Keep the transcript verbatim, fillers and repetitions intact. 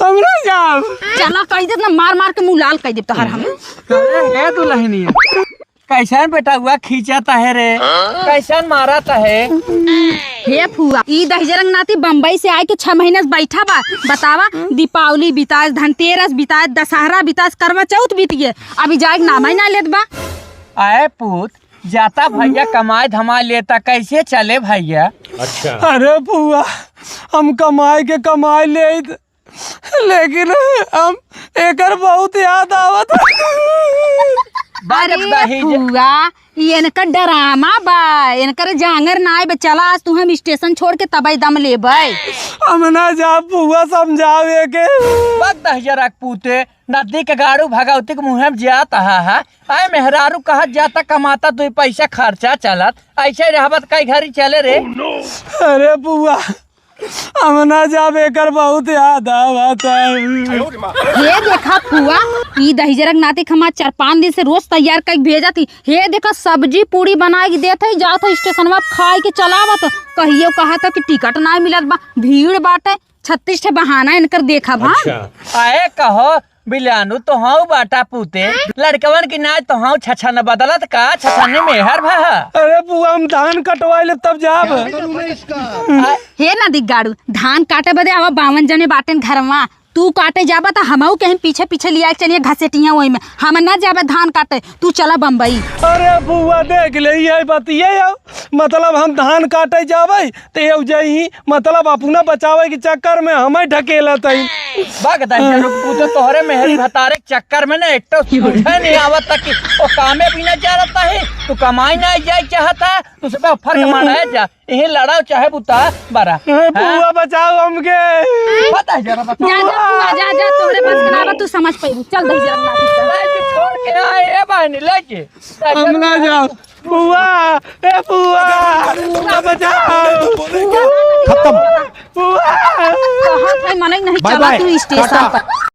हम ना जाब। चला, कहि देब ना, मार मार के मुँह लाल कहि देब तोहर हम। अरे, हे दुलहिनिया, कइसन बेटउआ खींचत है रे, कइसन मारत है? हे फुआ, ई दहिजरंग नाती बम्बई से आइके छह महीना से बैठा बा। बतावा, दीपावली बिताइस, धनतेरस बिताइस, दसहरा बिताइस, करवा चौथ बीत गए, अभी जाए के नाम ही ना लेत बा। आए पूत, जाता भइया कमाए धमाए लेता, कइसे चले भइया? अच्छा। अरे फुआ, हम कमाए के कमाए लेइत, लेकिन हम एकर बहुत याद आवत। अरे फुआ, ई एनकर डरामा बा, एनकर जांगर नाई बा। चला, आज तू हम स्टेशन छोड़ के तबई दम लेबै। हम ना जाब फुआ, समझावे के। बक दहिजरा के पूते, नदी के गाड़ू भगवती के मुँहे में जात हा, हा। आए मेहरारू कहत जाता, कमाता दुई पैसा खर्चा चलत, ऐसे रहबत कई घरी चले रे। अरे फुआ, हम ना जाब, एकर बहुत याद आवत है। हे देखा फुआ, ई दहिजरक नाती के हमार चार पाँच दिन से रोज तैयार कइके भेजत ही। हे देखा, सब्जी पूड़ी बनाइ के देत है, जात है स्टेशनवा खाइ के चला आवत। कहियो कहत कि टिकट नाहीं मिलत बा, भीड़ बाटे, छत्तीस ठे बहाना इनकर देखब हम। अच्छा। आए कहो, बिलानु तो हऊ बाटा पूते, लड़कवन की नाय तो हऊ छछन बदलत का, छछन मेहर भा। अरे बुआ, हम धान कटवाई लेब तब जाब। हे नदी गाड़ू, धान काटे बदे आवा, बावन जने बाटेन घरवा। तू काटे जाबा त हमहू के हम पीछे पीछे लिया के चलिए घसेटिया, ओही में हम ना जाबे धान काटे, तू चला बम्बई। अरे बुआ, देख ले, ये बतिये हो, मतलब हम धान काटे जाबे ते एउ जइहीं, मतलब अपना बचावे के चक्कर में हमें ढकेलत हई। बक दहिजरा के पूते, तोहरे मेहरी भतारे के चक्कर में ना एक तो सूझे नहीं आवत तक कि ओ कामे भी ना जा रहता है, तू कमाई ना जाए चाहता, तू सब फर्क माना है जा, यहीं लड़ाओ चाहे बुता बरा। ए, हाँ? बुआ बचाओ हमके। बक दहिजरा के पूते। जा, जा, बुआ, जा, जा, तोहरे बस के ना बा, तू समझ पइबू। चल दहिजरा के नाती से। ले के छोड़ के आए, ए बहनी, ले के। हम ना जाओ। बुआ, ए बुआ, बुआ बचाओ। खत्म। बुआ। कहत है मनई नहीं, बाय चला बाय, तू स्टेशन टाटा। पर।